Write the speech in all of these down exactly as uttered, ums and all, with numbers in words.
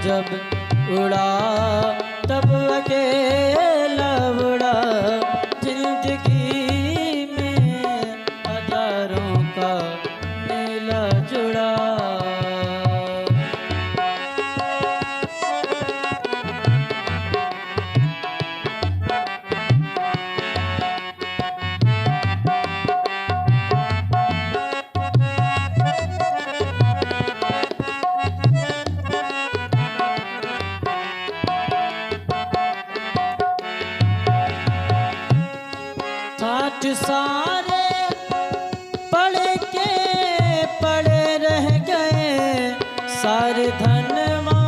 जब उड़ा तब अकेला उड़ा, जिंदगी में हजारों का मेला जुड़ा। ठाठ सारे पड़े के पड़े रह गए, सारे धनवा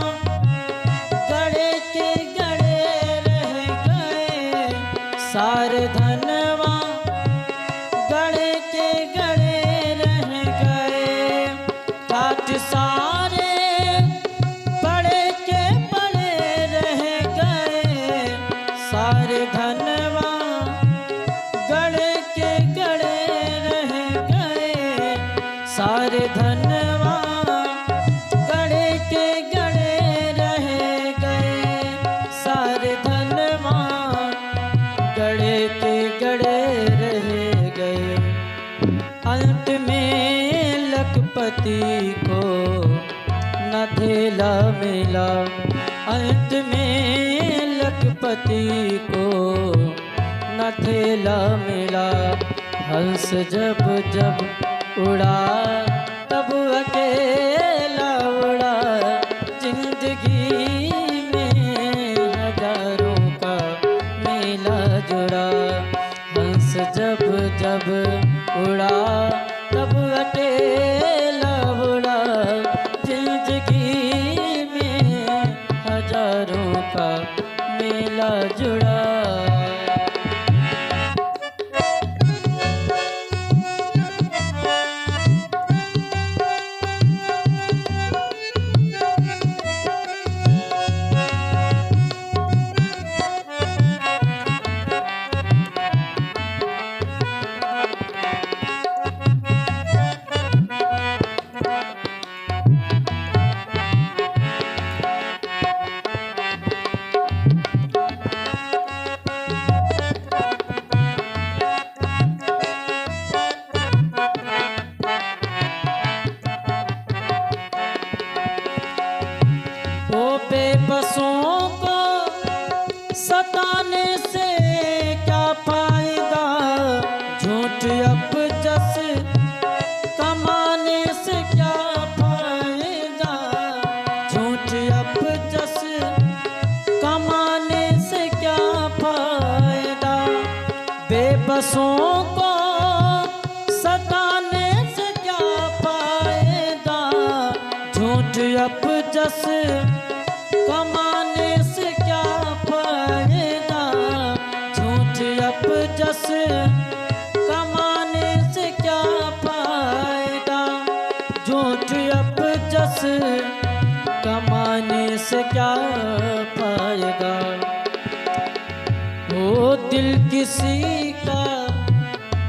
गड़े के गड़े रह गए, सारे धनवा गड़े के गड़े रह गए। ठाठ सारे पड़े के पड़े रह गए, सारे धनवा गड़े के गड़े रह गए, सारे धनवा गड़े के गड़े रह गए, सारे धनवा गड़े के गड़े रह गए। अंत में लखपति को न धेला मिला, अंत में लखपति को न धेला मिला। हंस जब जब उड़ा तब अकेला उड़ा, जिंदगी में हजारों का मेला जुड़ा। हंस जब जब उड़ा तब अकेला उड़ा, जिंदगी में हजारों का मेला जुड़ा। ओ बेबसों को सताने से क्या फायदा, झूठ अपजस कमाने से क्या फायदा, झूठ अपजस कमाने से क्या फायदा। बेबसों को सताने से क्या फायदा, झूठ अपजस कमाने से क्या फायदा, झूठ अपजस कमाने से क्या फायदा, झूठ अपजस कमाने से क्या फायदा। ओ दिल किसी का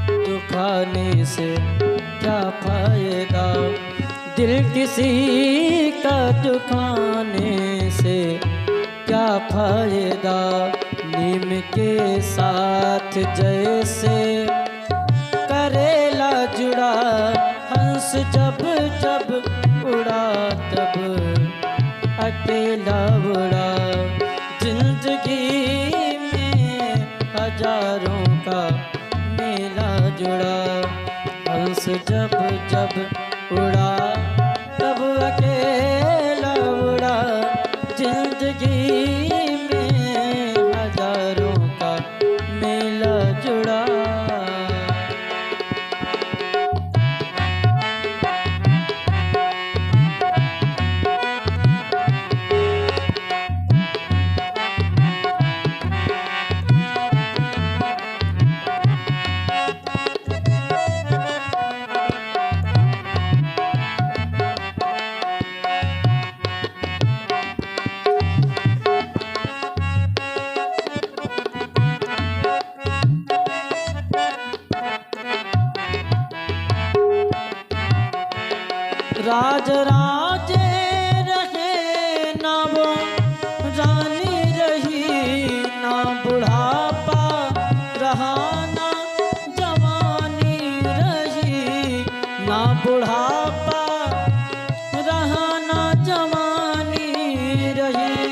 दुखाने से क्या फायदा, दिल किसी का दुखाने से क्या फायदा। नीम के साथ जैसे करेला जुड़ा, हंस जब जब उड़ा तब अकेला उड़ा। जिंदगी में हजारों का मेला जुड़ा, हंस जब जब उड़ा तब अकेला उड़ा। जिंदगी में हजारों का मेला जुड़ा। राज राजे रहे ना बुढ़ापा रहा ना जवानी रही,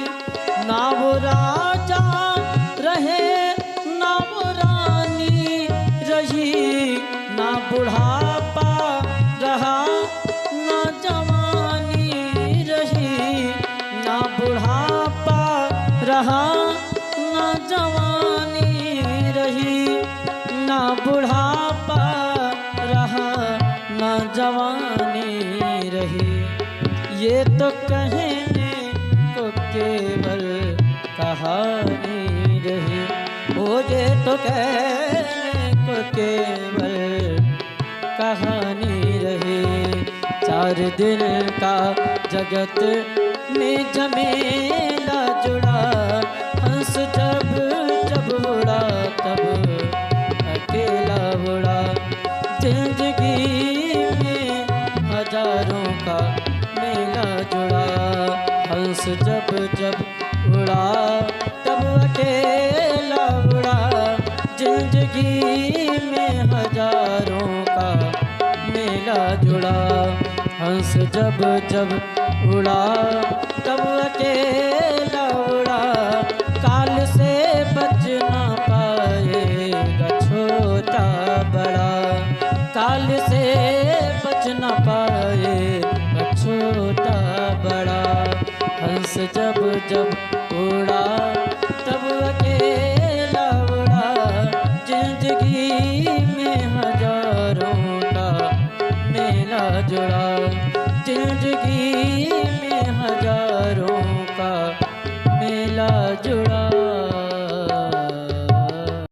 ना वो राजा रहे ना वो रानी रही, ना बुढ़ापा रहा ना जवानी रही, ना बुढ़ापा रहा ना जवानी रही, ना बुढ़ापा रहा ना जवानी रही। ये तो कहने को केवल कहानी रही, ओ ये तो कहने को केवल कहानी रही। चार दिन का जगत में झमेला जुड़ा, हंस जब जब उड़ा तब अकेला उड़ा। जिंदगी में हजारों का मेला जुड़ा, हंस जब जब उड़ा तब अकेला उड़ा। जिंदगी में हजारों का मेला जुड़ा, हंस जब जब उड़ा तब अकेला उड़ा। काल से बच ना पाएगा छोटा बड़ा, काल से बच ना पाएगा छोटा बड़ा। हंस जब जब उड़ा तब अकेला उड़ा। जिंदगी में हजारों का मेला जुड़ा, जिंदगी में हजारों का मेला जुड़ा।